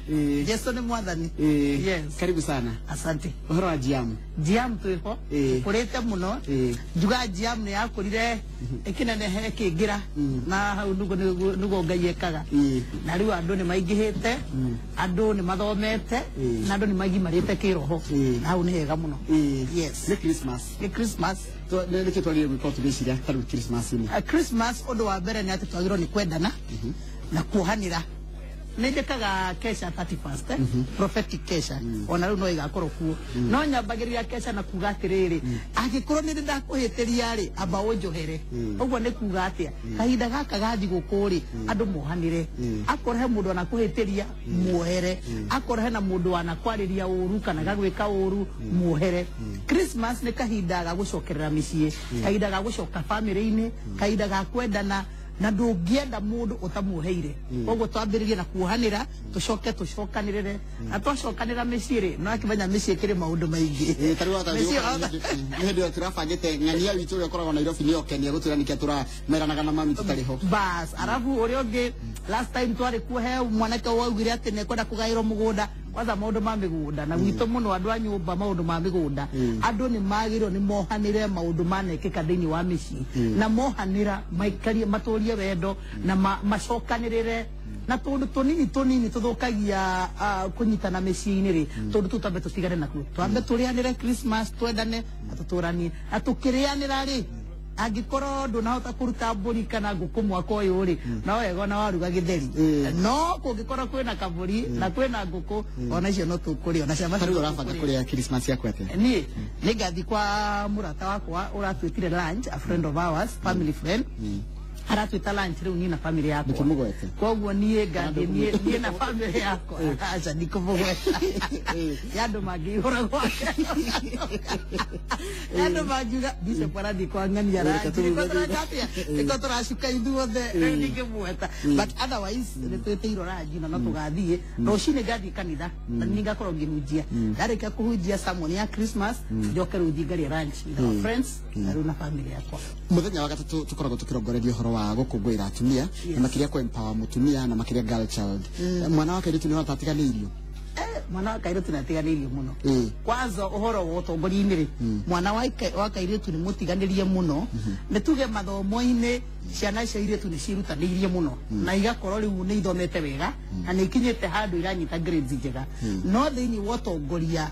Jesu. Jesu nĩ mwathani. Yes. Karibu sana. Asante. Ũhoro wa Jiamu? Jiamu twĩho kũrĩte mũno. Njuga Jiamu nĩ yakũrire ĩkĩneneha ĩkĩingĩra na hau nĩguo Ngai ekaga. Na rĩu andũ nĩ maingĩhĩte, andũ nĩ mathomete, na andũ nĩ magimarĩte kĩroho. Na hau nĩ hega mũno. Yes. Nĩ Christmas. Nĩ Christmas. Nĩkĩ twagĩrĩire gwĩka tũgĩciria ta rĩu Christmas-inĩ? Christmas ũndũ wa mbere nĩ atĩ twagĩrĩirwo nĩ kwendana na kuohanĩra. Nĩ njĩkaga kesha 31st, prophetic kesha, ona rĩu no ĩgakorwo kuo. No nyambagĩrĩria kesha na kuga atĩrĩrĩ, angĩkorwo nĩ ndakũhĩtĩria rĩ, amba ũnjohere. Ũguo nĩ kuga atĩa? Kahinda gaka ga thigũkũ rĩ, andũ mohanĩre. Akorwo he mũndũ anakũhĩtĩria, muohere. Akorwo hena mũndũ wanakwarĩria ũru kana gagwĩka ũru, muohere. Christmas nĩ kahinda ga gũcokerera mĩciĩ, kahinda ga gũcoka famĩlĩ-inĩ, kahinda ga kwendana, na ndũngĩenda mũndũ ũtamuoheire. Koguo twambĩrĩrie na kuohanĩra, tũcoke tũcokanĩrĩre, na twacokanĩra mĩciĩ rĩ, no akĩmenya mĩciĩ ĩkĩrĩ maũndũ maingĩ. Ta rĩu nĩ hĩndĩ ĩyo tũrabangĩte ng'ania witũ ũrĩa ũkoragwo Nairobi nĩ oke nĩ egũtwĩra nĩkĩo tũrameranaga na mami tũtarĩ ho. Bas, arabu ũrĩa ũngĩ last time twarĩ kuo he mwanake waugire atĩ nĩ ekwenda kũgaĩrwo mũgũnda. Kwanza maũndũ ma mĩgũnda na gwitũ mũno andũ a nyũmba maũndũ ma mĩgũnda, andũ nĩ magĩrĩirwo nĩ mohanĩre maũndũ manekĩka thĩinĩ wa mĩciĩ, na mohanĩra maikarie matũrie wendo na macokanĩrĩre. Na tũndũ tũnini tũnini tũthũkagia kũnyitana mĩciĩ-inĩ rĩ, tũndũ tũu twambe tũtigane nakuo, twambe tũrĩanĩre Christmas, twendane na tũtũranie. Na tũkĩrĩanĩra rĩ, angĩkorwo ndũnahota kũruta mbũri kana ngũkũ mwaka ũyũ rĩ, no wega ona waruga gĩtheri. No kũngĩkorwo kwĩna kabũri na kwĩna ngũkũ, ona icio no tũkũrĩa, ona ciama. Ta rĩu ũrabanga kũrĩa Christmas yaku atĩa? Niĩ nĩngathiĩ kwa mũrata wakwa ũratwĩtire lunch, a friend of ours, family friend, aratwĩta lunch rĩu niĩ na family yakwa. Ndũkĩmũgwete? Koguo niĩ ngathiĩ niĩ na family yakwa. Aca, ndikũmũgweta, nĩ andũ mangĩihũra gwake, nĩ andũ mangiuga bishop arathiĩ kwa ng'ania Reke ranji tũruge. nĩko tũreka atĩa, nĩko tũracuka ithuothe rĩu ndingĩmũgweta, but otherwise nĩ twĩtĩirwo ranji na no tũgathiĩ. Rũcinĩ ngathiĩ kanitha na nĩ ngakorwo ngĩhunjia. Ndarĩkia kũhunjia sermon ya Christmas, njoke rĩu thiĩ ngarĩe lunch with our friends na rĩu na family yakwa. Mũthenya wa gatatũ tũkoragwo tũkĩrongoreria ũhoro wa gũkũngũĩra atumia na makĩria kũ empower mũtumia na makĩria girl child. Mwana wa kairĩtu nĩ ũratatiganĩirio? Mwana wa kairĩtu nĩ atiganĩirio mũno. Kwanza ũhoro wa ũtongoria-inĩ rĩ, mwana wa kairĩtu nĩ mũtiganĩrie mũno. Nĩ tuge mathomo-inĩ ciana cia airĩtu nĩ ciĩrutanĩirie mũno na igakorwo rĩu nĩ ithomete wega na nĩ ikinyĩte handũ iranyita grades njega, no thĩinĩ wa ũtongoria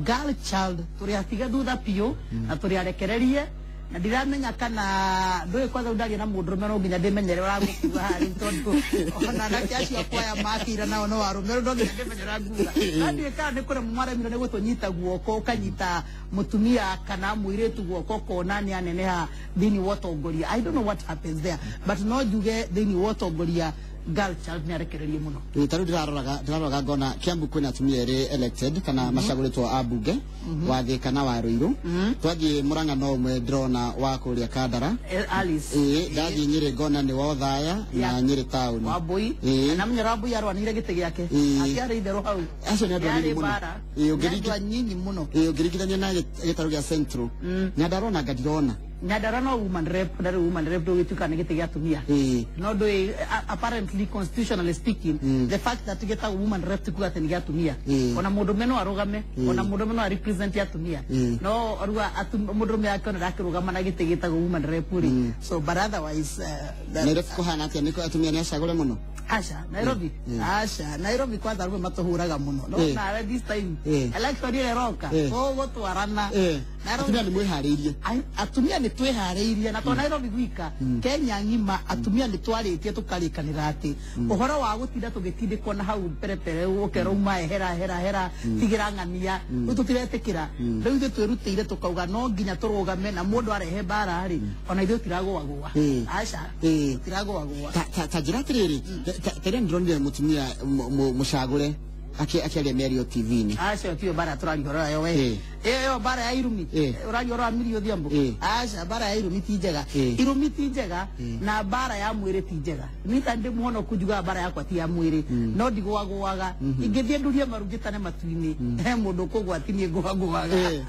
girl child tũrĩ atige thutha biũ na tũrĩ arekererie, na ndiramenya kana ndũĩ. Kwanza rĩu ndaria na mũndũrũme no nginya ndĩmenyere ũragũkua harĩ, tondũ ona anake acio akwa aya makĩira nao no arũme, rĩu no nginya ndĩmenyere ũrĩa nguga. Na ndiũĩ kana nĩ kũremwo maremirwo nĩ gũtũnyita guoko, ũkanyita mũtumia kana mũirĩtu guoko ũkona nĩ aneneha thĩinĩ wa ũtongoria. I don't know what happens there, but no njuge thĩinĩ wa ũtongoria girl child nĩ arekererie mũno. Ta rĩu ndĩraroraga ngona Kiambu kwĩna atumia erĩ elected kana macagũrĩtwo a mbunge wa Thika na wa Ruiru. Twathiĩ Murang'a no ũmwe ndĩrona wa kũrĩa Kandara. Alice. Ĩĩ, ndathiĩ Nyĩrĩ ngona nĩ wa Othaya na Nyĩrĩ town. Wambui. Na menya Wambui arwanĩire gĩtĩ gĩake. Atiarĩ itherũ hau. Acio nĩ andũ anini Yarĩ mũno. mbara. Ĩĩ, Nĩ andũ anyinyi mũno. Ĩĩ, ũngĩringithania na gĩtarũ gĩa Central, Nyandarua nanga ndirona. Nyandarua no woman rep, na rĩu woman rep ndũgĩtuĩka nĩ gĩtĩ gĩa atumia. No ndũĩ, apparently, constitutionally speaking, the fact that gĩtagwo woman rep ti kuga atĩ nĩ gĩa atumia. Ona mũndũrũme no arũgame, ona mũndũrũme no arepresent atumia. No rĩu mũndũrũme akĩona ndakĩrũgama na gĩtĩ gĩtagwo woman rep rĩ, so but otherwise Nairobi kũhana atĩa? Nĩkũ atumia nĩ acagũre mũno? Aca, Nairobi, aca, Nairobi kwanza arũme matũhũraga mũno, no nawe this time election ĩrĩa ĩroka tũgũtwarana. Atumia nĩ mwĩharĩirie? Atumia nĩ twĩharĩirie, na to Nairobi gwika, Kenya ng'ima atumia nĩ twarĩtie tũkarĩkanĩra atĩ ũhoro wa gũtinda tũgĩtindĩkwo na hau perepere ũkerwo uma ehera hera hera tigĩra ng'ania, rĩu tũtiretĩkĩra. Rĩu ithuĩ twĩrutĩire tũkauga no nginya tũrũgame, na mũndũ arehe mbara rĩ, ona ithuĩ tiragũagũa. Aca, tiragũagũa. Ta njĩra atĩrĩrĩ, ta rĩrĩa ndĩronire mũtumia mũcagũre akĩaria mĩario TV-inĩ. Acio tiyo mbara tũraria ũhoro wayo we. Ĩyo mbara ya irumi ũragia ũrora Millie Odhiambo. Aca, mbara ya irumi ti njega. Irumi ti njega na mbara ya mwĩrĩ ti njega. Niĩ ta ndĩ mũhonoku njugaga mbara yakwa ti ya mwĩrĩ, no ndigũagũaga. Ingĩthiĩ ndurie maru njĩtane matu-inĩ, he mũndũ ũkũgwati niĩ ngũagũaga.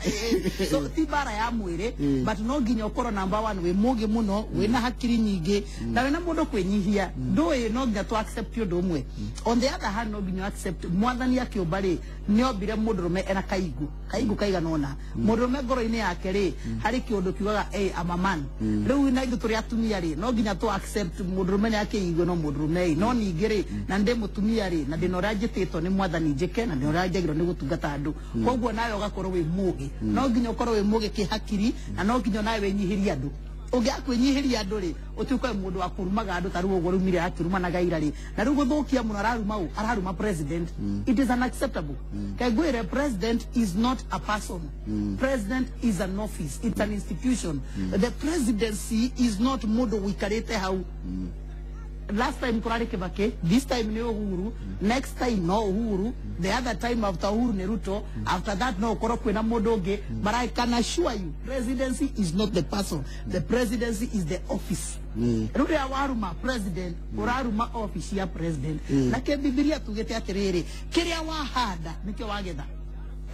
So ti mbara ya mwĩrĩ, but no nginya ũkorwo number one wĩ mũgĩ mũno, wĩna hakiri nyingĩ na wĩna mũndũ kwĩnyihia. Ndũĩ no nginya tũ accept ũndũ ũmwe. On the other hand, no nginya accept mwathani akĩũmba rĩ, nĩ ombire mũndũrũme ena kaingu kaingu kaigana ũna. Mũndũrũme ngoro-inĩ yake rĩ, harĩ kĩũndũ kiugaga, "Hey, I'm a man." Rĩu na ithuĩ tũrĩ atumia rĩ, no nginya tũ accept mũndũrũme nĩ akĩigue no mũndũrũme ĩ no ningĩ rĩ, na ndĩ mũtumia rĩ, na ndĩna ũrĩa njĩtĩtwo nĩ mwathani njĩke, na ndĩna ũrĩa njagĩrĩirwo nĩ gũtungata andũ. Koguo nawe ũgakorwo wĩ mũgĩ, no nginya ũkorwo wĩ mũgĩ kĩhakiri, na no nginya nawe wĩnyihĩrie andũ. Ũngĩaga kwĩnyihĩria andũ rĩ, ũtuĩke mũndũ wa kũrumaga andũ ta rĩu ũguo rĩu Millie akĩrumanaga ira rĩ, na rĩu gũthũkia mũno araruma ũ, araruma president. It is unacceptable. Kengwĩre, president is not a person. President is an office, it's an institution. The presidency is not mũndũ ũikarĩte hau. Last time kurari Kibaki, this time ni Uhuru, next time no Uhuru, the other time after Uhuru ni Ruto, after that no ukorwo kwina mundu ungi. But I can assure you, presidency is not the person, the presidency is the office. Rĩu rĩrĩa waruma president, ũraruma office ya president. Na ke Bibilia tugĩte atĩrĩrĩ, kĩrĩa wahanda nĩkĩo wagetha.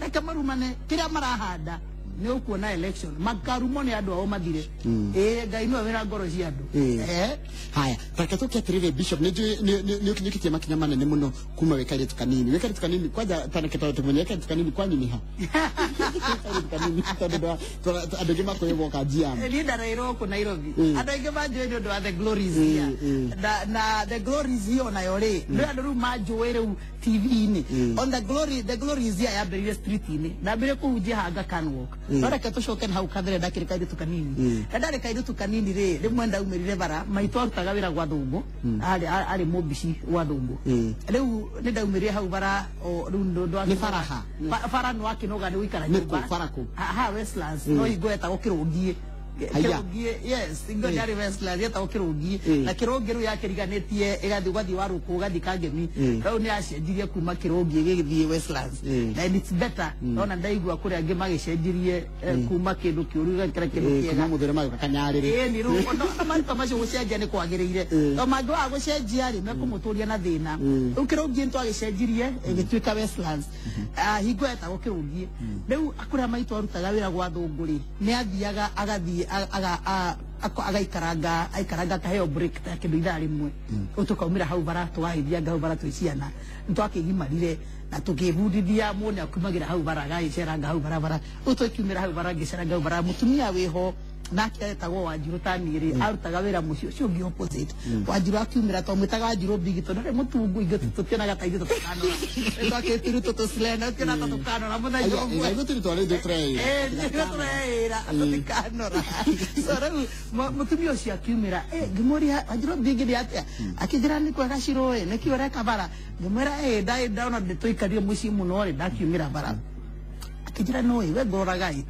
Reke marumane, kĩrĩa marahanda nĩ ũkuona election makarumwo nĩ andũ ao mathire. Ĩĩ, Ngai nĩwe wĩna ngoro cia andũ. Haya, reke tũke atĩrĩrĩ, Bishop, nĩ njũĩ nĩ ũkinyũkĩtie makinya manene mũno kuma wĩ kairĩtu kanini, wĩ kairĩtu kanini. Kwanja taneke tondũ tũmenye wĩ kairĩtu kanini kwanyu nĩ ha? Wĩ kairĩtu kanini tondũ andũ aingĩ makũĩ woka GM. Niĩ ndareirwo gũkũ Nairobi. Andũ aingĩ manjũĩ nĩ ũndũ wa The Glories here. Na The Glories here onayo rĩ, nĩ andũ rĩu manjũĩ rĩu TV-inĩ. On The Glory, The Glories here yambĩrĩirie street-inĩ. Ndambĩrĩrie kũhunjia Hanga Can Walk. No reke tũcoke na hau kabere ndakĩrĩ kairĩtu kanini. Na ndarĩ kairĩtu kanini rĩ, rĩmwe ndaumĩrire bara, maitũ arutaga wĩra gwa Thũngũ, arĩ mũmbici gwa Thũngũ. Rĩu nĩ ndaumĩrire hau bara o rĩu ndũ Nĩ bara ha? Bara nĩ wakĩnoga nĩ gũikara Nĩ nyũmba. kũ? Bara kũ? Ha Westlands, no hingo yetagwo Kĩrũngiĩ. Haya. Kĩrũngiĩ, yes, hingo yarĩ Westlands yetagwo Kĩrũngiĩ. Na Kĩrũngiĩ rĩu yakĩriganĩtie ĩgathiĩ ũgathiĩ Warũkũ ũgathiĩ Kangemi. Rĩu nĩ yacenjirie kuma Kĩrũngiĩ gĩgĩthiĩ Westlands. And it's better. Nona ndaigua kũrĩ angĩ magĩcenjirie kuma kĩndũ kĩũru gĩgakĩra kĩndũ Kuma kĩega. mũthuri magĩũka kanyarĩrĩ. Ĩĩ, nĩ rĩu no marĩtwa macio gũcenjia nĩ kwagĩrĩire. To mangĩwaga gũcenjia rĩ, mekũmũtũria na thĩna. Rĩu Kĩrũngiĩ nĩ twagĩcenjirie ĩgĩtuĩka Westlands. Hingo yetagwo Kĩrũngiĩ. Rĩu kũrĩa maitũ arutaga wĩra gwa Thũngũ rĩ, nĩ athiaga agathiĩ agaikaranga aikaranga akaheo break ta kĩndũ ithaa rĩmwe. Rĩu tũkaumĩra hau bara tũgagĩthianga hau bara twĩ ciana. Nĩ twakĩgimarire na tũkĩbundithia mũndũ nĩ akumagĩra hau bara agagĩceranga hau barabara. Rĩu tũkiumĩra hau bara ngĩceranga hau bara, mũtumia wĩho nake etagwo Wanjirũ taniĩ rĩ, arutaga wĩra mũciĩ ũcio ũngĩ opposite. Wanjirũ akiumĩra, twamwĩtaga Wanjirũ Bigi tondũ ndarĩ mũtungu, ithuĩ tũtionaga ta ithuĩ tũkanora. Twakĩtiru tũtũcilena tũtiona ta tũkanora mũthenya ũmwe. Ithuĩ tũrĩ ithuĩ tũreĩra. Nĩguo tũreĩra tũtikanora. So rĩu mũtumia ũcio akiumĩra, ngĩmũria, "Wanjirũ Bigi nĩ atĩa?" Akĩnjĩra, "Nĩ kwega Shiro, ĩ nĩkĩ ũreka bara?" Ngĩmwĩra, "Ĩ ndona ndĩtũikarire mũciĩ mũno rĩ, ndakiumĩra bara." Akĩnjĩra, "No ĩ we ngũroraga ĩ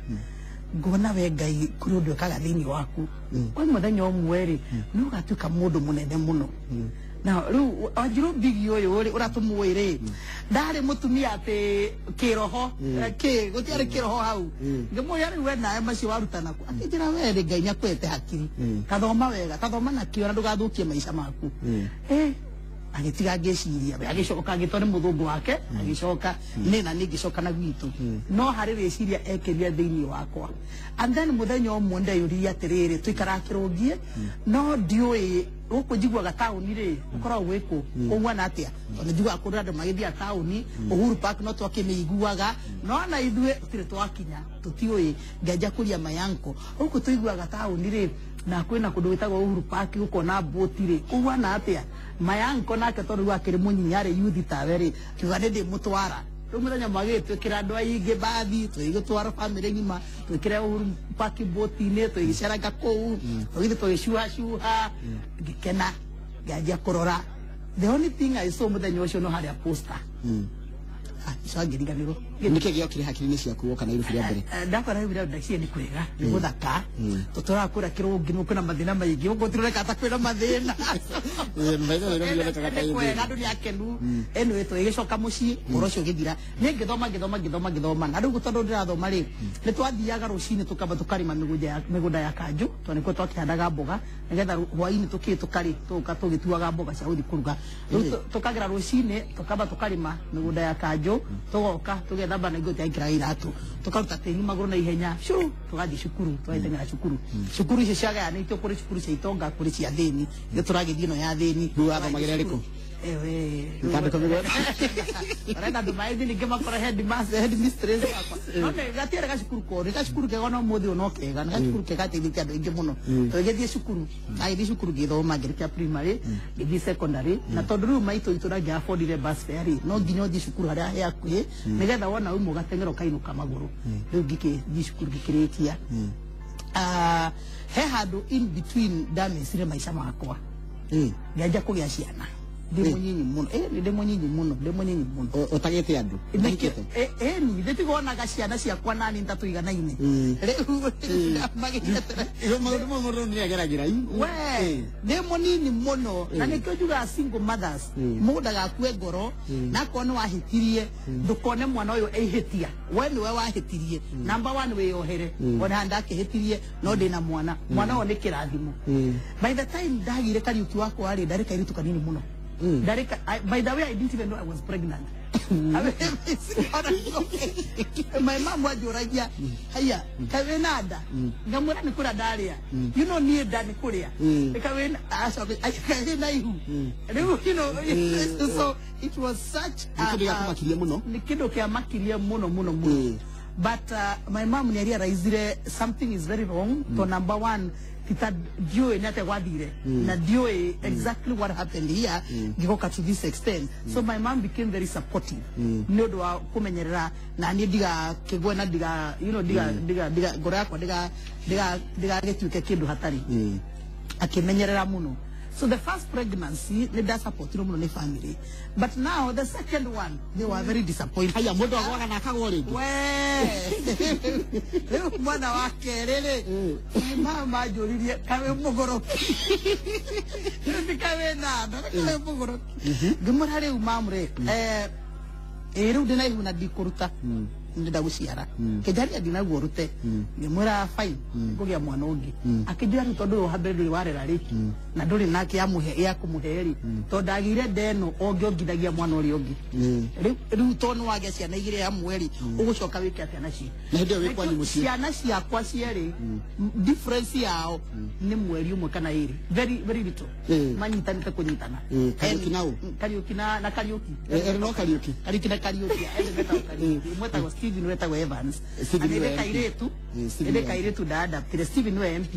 ngona we Ngai kũrĩ ũndũ ĩkaga thĩinĩ waku, kwĩ mũthenya ũmwe rĩ nĩ ũgatuĩka mũndũ mũnene mũno." Na rĩu Wanjirũ Bigi ũyũ rĩ, ũrĩa tũmũĩ rĩ, ndarĩ mũtumia atĩ kĩroho kĩ gũtiarĩ kĩroho hau. Ngĩmũria, "Rĩu we nawe macio warutana kũ?" Akĩnjĩra, "We rĩ, Ngai nĩakwete hakiri, tathoma wega, tathoma na kĩo na ndũgathũkie maica maku." Agĩtiga ngĩciria, we agĩcoka agĩtwo nĩ mũthũngũ wake, agĩcoka nĩ na niĩ ngĩcoka na gwitũ, no harĩ rĩciria ekĩria thĩinĩ wakwa. And then mũthenya ũmwe ndeyũririe atĩrĩrĩ, tũikaraga Kĩrũngiĩ no ndiũĩ gũkũ njiguaga taũni rĩ ũkoragwo gwĩkũ kũhuana atĩa, tondũ njiguaga kũrĩ andũ magĩthiaga taũni Uhuru Park, no twakĩmĩiguaga no na ithuĩ tũtirĩ twakinya, tũtiũĩ. Ngĩanjia kũria mayanko, gũkũ tũiguaga taũni rĩ na kwĩna kũndũ gwĩtagwo Uhuru Park gũkona mbũti rĩ, kũhuana atĩa? Mayanko nake tondũ rĩu akĩrĩ mũnyinyi arĩ yuthi tawe rĩ, kiuga nĩ ndĩmũtwara. Rĩu mũthenya mwagĩtwĩkĩra andũ aingĩ bathi, tũgĩgĩtwara bamĩrĩ ng'ima, twĩkĩre Uhuru Park mbũti-inĩ, tũgĩceranga kũu, tũgĩthiĩ tũgĩcuhacuha, ngĩkena ngĩanjia kũrora. The only thing I saw mũthenya ũcio no harĩa poster. Ngĩcoka ngĩriganĩrwo. Nĩkĩ gĩokire hakiri-inĩ ciaku woka Nairobi rĩa mbere? Ndakora Nairobi ndacire nĩ kwega, nĩ gũthaka, tũtũraga kũrĩa kĩrũngi nĩ kwĩna mathĩna maingĩ, gũkũ gũtironeka ta kwĩna mathĩna. Nĩ kwega, andũ nĩ akenu. Anyway, tũgĩgĩcoka mũciĩ, ũhoro ũcio ũgĩthira. Niĩ ngĩthoma ngĩthoma ngĩthoma ngĩthoma, na rĩu tondũ ndĩrathoma rĩ, nĩ twathiaga rũcinĩ tũkamba tũkarĩma mĩgũnda ya kanjũ, tondũ nĩkuo twakĩhandaga mboga, nĩgetha hwaĩ-inĩ tũkĩhĩtũka rĩ, tũgoka tũgĩtuaga mboga cia gũthiĩ kũruga. Rĩu tũkagera rũcinĩ tũkamba tũkarĩma mĩgũnda ya kanjũ, tũgoka tũgethamba na nguo twaikĩraga iratũ, tũkaruta tĩri magũrũ na ihenya, curu tũgathiĩ cukuru, tũgagĩteng'era cukuru. Cukuru icio ciagayanĩtio kũrĩ cukuru cia itonga, kũrĩ cia thĩni, ithuĩ tũragĩthiĩ ĩno ya thĩni. Rĩu wathomagĩra ĩrĩkũ? Mĩtandĩko mĩgwete. Arenda andũ maĩthi ningĩ makore headmistress wakwa. No nĩ gatiarĩ gacukuru koru, nĩ gacukuru kega no mũthĩ ũyũ no kega, nĩ gacukuru kega gateithĩtie andũ aingĩ mũno. Tũgĩthiĩ cukuru, agĩthiĩ cukuru ngĩthoma, ngĩrĩkia primary, ngĩthiĩ secondary, na tondũ rĩu maitũ itũ ndangĩa affordire bus fare rĩ, no nginya ũthiĩ cukuru harĩa he hakuhĩ, nĩgetha wona uma ũgateng'era ũkainũka magũrũ. Rĩu ngĩkĩthiĩ cukuru ngĩkĩrĩkia. He handũ in between ndamĩcire maica makwa. Ngĩanjia kũgĩa ciana. Ndĩ mũnyinyi mũno. Ndĩ mũnyinyi mũno, ndĩ mũnyinyi mũno. Ũtagĩte andũ? Ũtahikĩte? Ĩni, ndĩtigonaga ciana ciakwa nani ta tũiganaine. Rĩu magĩeterera. Maũndũ mau mũndũ nĩ ageragĩra. We, ndĩ mũnini mũno, na nĩkĩo njugaga single mothers, mũndũ ndagakue ngoro, na akorwo nĩ wahĩtirie, ndũkone mwana ũyũ eihĩtia. We nĩwe wahĩtirie. Number one, wĩyohere. Ona ndakĩhĩtirie, no ndĩna mwana. Mwana ũyũ nĩ kĩrathimo. By the time ndagire Kariuki wakwa rĩ, ndarĩ kairĩtu kanini mũno. By the way, I didn't even know I was pregnant. My mom wanjũragia, haya, kaĩ wĩna nda? Ngamwĩra nĩ kũrĩa ndarĩa. You know niĩ nda nĩ kũrĩa. Kaĩ wĩna, acoka, kaĩ wĩna ihu? Rĩu, you know, so it was such Nĩ kĩndũ gĩakũmakirie mũno? Nĩ kĩndũ kĩamakirie mũno mũno mũno. But my mom nĩ realizire something is very wrong. To number one, tita ndiũĩ nĩ atĩa gwathire, na ndiũĩ exactly what happened here, ngĩgoka to this extent. So my mom became very supportive nĩ ũndũ wa kũmenyerera na niĩ ndigakĩgwe na ndiga, you know, ndiga ndiga ndiga ngoro yakwa ndiga ndiga ndigagĩtuĩke kĩndũ hatarĩ. Akĩmenyerera mũno. So the first pregnancy nĩ ndasupportirwo mũno nĩ family, but now the second one they were very disappointed. Haya, mũndũ agwaga na akagwo rĩngĩ. We, rĩu mwana wa kerĩ rĩ, mama anjũririe, kaĩ wĩ mũgũrũki? Rĩu ti kaĩ wĩna nda, kaĩ wĩ mũgũrũki? Ngĩmwĩra rĩu mamu rĩ, ĩ rĩu ndĩna ihu na ndikũruta, ndĩrenda gũciara, kĩnjaria ndinaguo rute. Ngĩmwĩra fine, ngũgĩa mwana ũngĩ. Akĩnjĩra rĩu tondũ ũyũ wa mbere ndũrĩ warera rĩ, na ndũrĩ nake ya kũmũhe rĩ, tondũ ndagĩire nda ĩno ũngĩongithagia mwana ũrĩa ũngĩ. Rĩu tondũ nĩ wagĩa ciana igĩrĩ hamwe rĩ, ũgũcoka wĩke atĩa nacio? Na hĩndĩ ĩyo wĩ kwanyu mũciĩ? Ciana ciakwa cierĩ, difference yao nĩ mweri ũmwe kana ĩrĩ, very very little. Manyitanĩte kũnyitana. Kariũki na ũ? Kariũki na Kariũki. Erĩ no Kariũki? Kariũki na Kariũki, erĩ metagwo Kariũki. Ũmwe etagwo Steven, ũrĩa etagwo Evans. Steven Na nĩwe nĩ MP. kairĩtu, Steven nĩ nĩwe kairĩtu ndaadaptire. Steven nĩwe MP.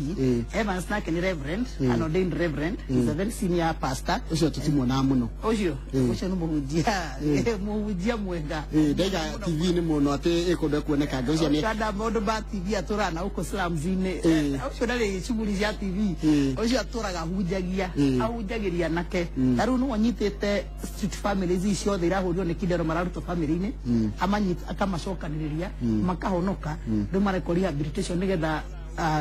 Evans nake nĩ reverend, an ordained reverend. He's a very senior pastor. Ũcio tũtimuonaga mũno. Ũcio, ũcio nĩ mũhunjia, mũhunjia mwega. Ndaiga TV-inĩ mũno atĩ ĩ kũndũ ekuoneka. Ũcio nĩ Ũcio anda maũndũ ma TV atũraga na gũkũ slums-inĩ. Ũcio ndarĩ shughuli cia TV. Ũcio atũraga ahunjagia, ahunjagĩria anake. Ta rĩu nĩwe ũnyitĩte street families ici ciothe irahũrirwo nĩ kindero mararutwo family-inĩ, amanyita akamacokanĩrĩria, makahonoka, rĩu marekwo rehabilitation nĩgetha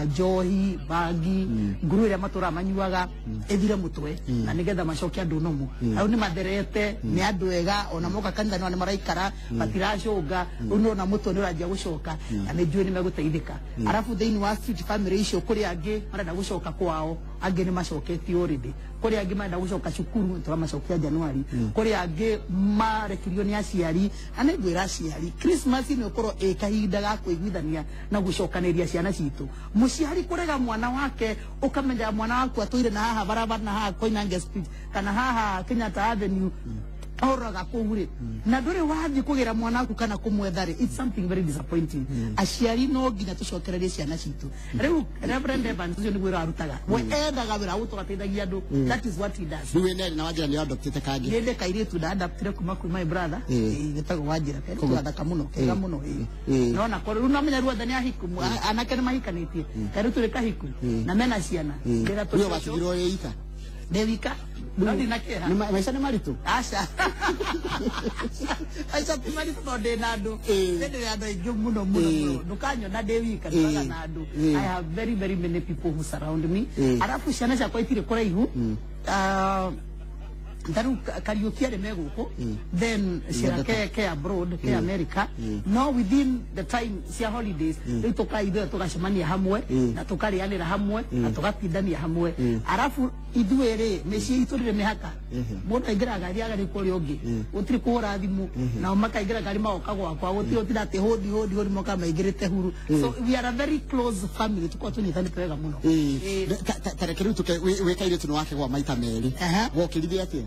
njohi, bangi, nguru ĩrĩa matũraga manyuaga ĩthire mũtwe, na nĩgetha macoke andũ nomo. Rĩu nĩ matherete, nĩ andũ ega, ona moka kanitha nĩ maraikara, matiracũnga, rĩu nĩũrona mũtwe nĩ ũranjia gũcoka, na nĩ njũĩ nĩ megũteithĩka. Arabu thĩinĩ wa street family icio kũrĩ angĩ marenda gũcoka kwao, angĩ nĩ macoketie already. Kũrĩ angĩ marenda gũcoka cukuru, tũramacokia January. Kũrĩ angĩ marekirio nĩ aciari, na nĩ ngwĩra aciari, Christmas nĩ ũkorwo ĩ kahinda ga kũiguithania na gũcokanĩria ciana citũ. Mũciari kũrega mwana wake, ũkamenya mwana waku atũire na haha barabara, na haha Koinange Street, kana haha Kenyatta Avenue, ahũraga kũu rĩ, na ndũrĩ wathiĩ kũgĩra mwana waku kana kũmwetha rĩ, it's something very disappointing. Aciari no nginya tũcokererie ciana citũ. Rĩu Reverend Evans ũcio nĩguo wĩra arutaga. We endaga wĩra wa gũtũra ateithagia andũ. That is what he does. Rĩu wĩna erĩ na Wanjĩra nĩ adoptĩte kangĩ? Nĩ ndĩ kairĩtu ndaadaptire kuma kwĩ my brother, gĩtagwo Wanjĩra. Kairĩtu gathaka mũno, kega mũno, ĩ. Nona korwo rĩu namenya ruothe nĩ ahiku, anake nĩ mahikanĩtie. Kairĩtu nĩ kahiku na mena ciana. Ndĩra Rĩu watigirwo wĩ ika? Ndĩ wika no ndina kĩeha. Maica nĩ maritũ. Aca, aca, ti maritũ tondũ ndĩ na andũ. Ndĩ na andũ aingĩ mũno mũno mũno. Ndũkanyona ndĩ wika, ndũkaga na andũ. I have very very many people who surround me. Arabu ciana ciakwa itirĩ kũraihu. Ah, tarĩu Kariũki arĩ me gũkũ, then ciana ke abroad, ke America, no within the time cia holidays rĩu tũkaithuĩ tũgacemania hamwe na tũkarĩanĩra hamwe na tũgatindania hamwe. Arabu ithuĩ rĩ, mĩciĩ itũ ndĩrĩ mĩhaka. Mũndũ aingĩra ngari agathiĩ kũrĩa ũngĩ, gũtirĩ kũhũra thimũ, nao makaingĩra ngari magoka gwakwa, gũtirĩ gũtinda atĩ hũndi hũndi hũndi, moka maingĩrĩte huru. So we are a very close family, tũkoragwo tũnyitanĩte wega mũno. Ta reke rĩu tũke wĩ kairĩtu nĩ wakĩgwa maita merĩ. Wokĩrire atĩa?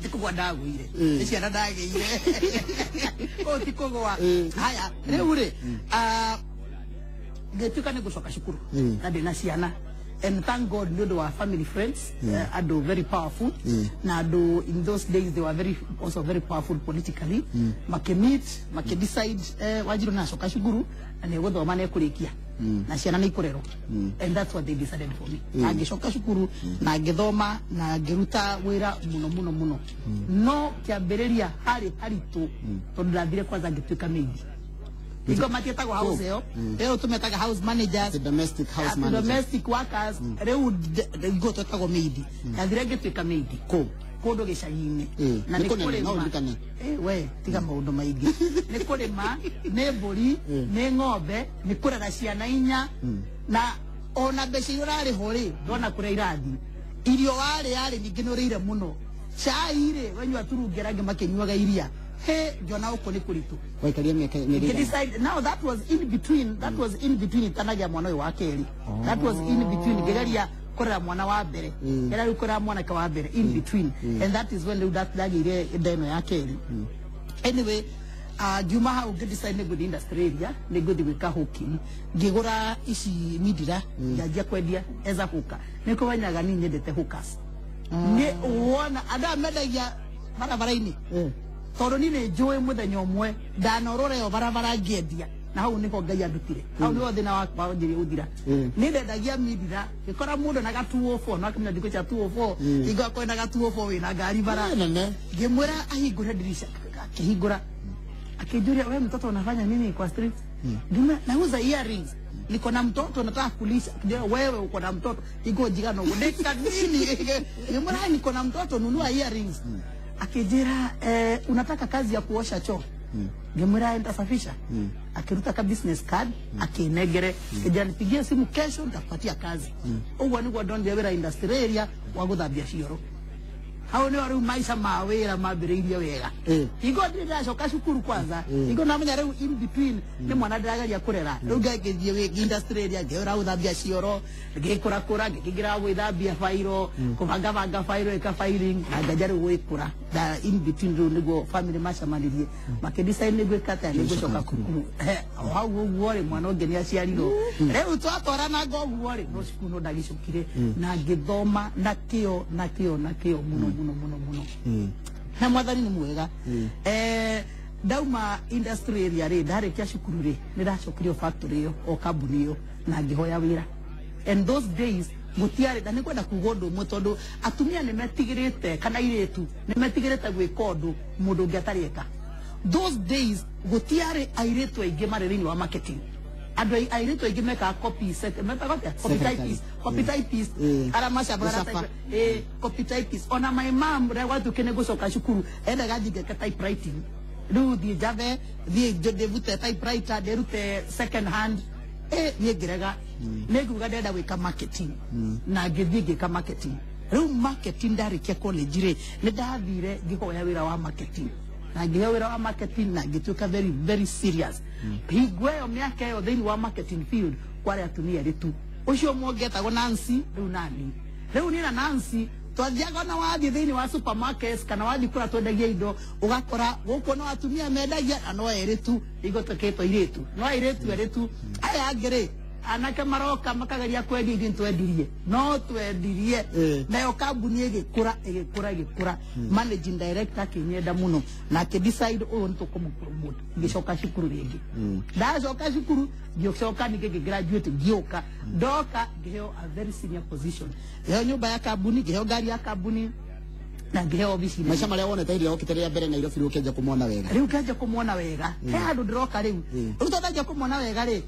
Ti kũgwa ndagũire, nĩ ciana ndagĩire, kũu ti kũgwa. Haya, rĩu rĩ, ngĩtuĩka nĩ ngũcoka cukuru na ndĩna ciana, and thank God nĩ ũndũ wa family friends, andũ very powerful, na andũ in those days they were very also very powerful politically, makĩmeet, makĩdecide, Wanjiru nacoka cukuru na nĩ gũthoma na ekũrĩkia na ciana nĩ ikũrerwo, and that's what they decided for me. Na ngĩcoka cukuru na ngĩthoma na ngĩruta wĩra mũno mũno mũno, no kĩambĩrĩria harĩ haritũ tondũ ndathire kwanza ngĩtuĩka maid. Hingo matiĩtagwo house ĩyo, rĩu tũmetaga house managers. The domestic house Ati manager. Domestic workers. Rĩu hingo twetagwo maid. Ndathire ngĩtuĩka maid Kũ? Kũndũ gĩcagi-inĩ. Na Nĩ nĩ kũnene, no kũrĩma. ũririkane. We tiga maũndũ maingĩ. Nĩ kũrĩma, nĩ mbũri, nĩ ng'ombe, nĩ kũrera ciana inya, na ona mbeca iria ũrarĩhwo rĩ, ndona kũrĩa irathiĩ. Irio warĩa rĩ, ningĩ nĩ ũrĩire mũno. Cai rĩ, wenyua turungera, angĩ makĩnyuaga iria. He ngĩona gũkũ nĩ kũritũ. Waikaria mĩaka mĩeri ĩigana? Decide now, that was in between, that was in between itanagia mwana ũyũ wa kerĩ. That was in between ngĩgeria kũrera mwana wa mbere, ngĩgeria rĩu kũrera mwanake wa mbere in between, and that is when rĩu ndagĩire nda ĩno ya kerĩ. Anyway, ngiuma hau ngĩdecide nĩ ngũthiĩ industry area, nĩ ngũthiĩ gwĩka hawking. Ngĩgũra ici mindira, ngĩanjia kwendia as a hawker. Nĩ kũmenyaga niĩ nyendete hawkers, nĩ wona andũ aya mendagia barabara-inĩ, tondũ niĩ nĩ njũĩ mũthenya ũmwe ndanorora ĩyo barabara ngĩendia, na hau nĩho Ngai andutire, hau nĩho thĩna wakwa wanjirie gũthira. Nĩ ndendagia mindira, ngĩkora mũndũ na ga 204, no akĩmenya thikũ cia 204, hingo akorwo na ga 204 wĩna ngari bara. Nene. Ngĩmwĩra ahingũre dirisha, akĩhingũra, akĩnjũria, "We mtoto, unafanya nini kwa street?" Ngimwĩra, "Nauza earrings, niko na mtoto nataka kulisha." Ndio, "Wewe uko na mtoto iko jigano ndeka nini?" Ngimwĩra, "Niko na mtoto, nunua earrings." Akijira, "Unataka kazi ya kuosha choo?" Ngimwĩra, "Nitasafisha." Akiruta ka business card, akinegere, kija, "Nipigie simu kesho, nitakupatia kazi." Ũguo nĩguo ndonire wĩra industry area wa gũthambia cioro. Hau nĩho rĩu maica ma wĩra mambĩrĩirie wega. Hingo ndirĩ ndacoka cukuru kwanza, hingo namenya rĩu in between nĩ mwana ndĩrageria kũrera, rĩu ngĩthiĩ industry area, ngĩũra gũthambia cioro, ngĩkũrakũra, ngĩkĩingĩra gwĩthambia bairo, kũbangabanga bairo, ĩka filing, na nganja rĩu gwĩkũra. Na in between rĩu nĩguo family macemanirie, makĩdecide nĩ gwĩka atĩa, nĩ ngũcoka cukuru. O hau ũguo rĩ, mwana ũngĩ nĩ aciarirwo. Rĩu twatwaranaga ũguo rĩ, no cukuru no ndagĩcokire na ngĩthoma na kĩo na kĩo na kĩo mũno mũno mũno mũno, na Mwathani nĩ mwega. Ndauma industry area rĩ, ndarĩkia cukuru rĩ, nĩ ndacokirio factory ĩyo o kambuni ĩyo na ngĩhoya wĩra. And those days gũtiarĩ, na nĩ kwenda kuga ũndũ ũmwe, tondũ atumia nĩ metigĩrĩte, kana airĩtu nĩ metigĩrĩte gwĩka ũndũ mũndũ ũngĩ atarĩ eka. Those days gũtiarĩ airĩtu aingĩ marĩ thĩinĩ wa marketing. Andũ airĩtu aingĩ mekaga copy mekaga atĩa? Copy Secretary. typist, copy typist, arĩa macabaga Gũcaba. Copy typist. Ona my mom rĩa gwatuĩke nĩ ngũcoka cukuru, endaga thiĩ ngeke typewriting, rĩu thiĩ njabe, thiĩ ndĩrute typewriter, ndĩrute second hand. Niĩ ngĩrega, nĩ nguga ndĩrenda gwĩka marketing, na ngĩthiĩ ngĩka marketing. Rĩu marketing ndarĩkia college rĩ, nĩ ndathire ngĩhoya wĩra wa marketing na ngĩheo wĩra wa marketing na ngĩtuĩka very very serious. Hingo ĩyo, mĩaka ĩyo, thĩinĩ wa marketing field kwarĩ atumia erĩ tu, ũcio ũmwe ũngĩ etagwo Nancy, rĩu nani, rĩu niĩ na Nancy twathiaga, ona wathiĩ thĩinĩ wa supermarkets kana wathiĩ kũrĩa twendagia indo, ũgakora gũkũ no atumia mendagia na no erĩ tu, hingo tũkĩtwo airĩtu, no airĩtu erĩ tu. Aya angĩ rĩ, Anake maroka makageria kwendia ithuĩ nĩtwendirie, no twendirie. Nayo kambuni ĩgĩkũra ĩgĩkũra ĩgĩkũra. Managing director akĩnyenda mũno na akĩ decide ũyũ nĩtũkũmũ-promote. Ngĩcoka cukuru rĩngĩ. Ndacoka cukuru ngĩcoka ningĩ ngĩ-graduate, ngĩũka ndoka ngĩheo a very senior position, ngĩheo nyũmba ya kambuni, ngĩheo ngari ya kambuni na ngĩheo obici nene. Maica marĩa wonete hĩndĩ ĩrĩa wokĩte rĩa mbere Nairobi, rĩu ũkĩanjia kũmona wega. Rĩu ngĩanjia kũmona wega, he handũ ndĩroka rĩu. Rĩu tondũ ndanjia kũmona wega rĩ,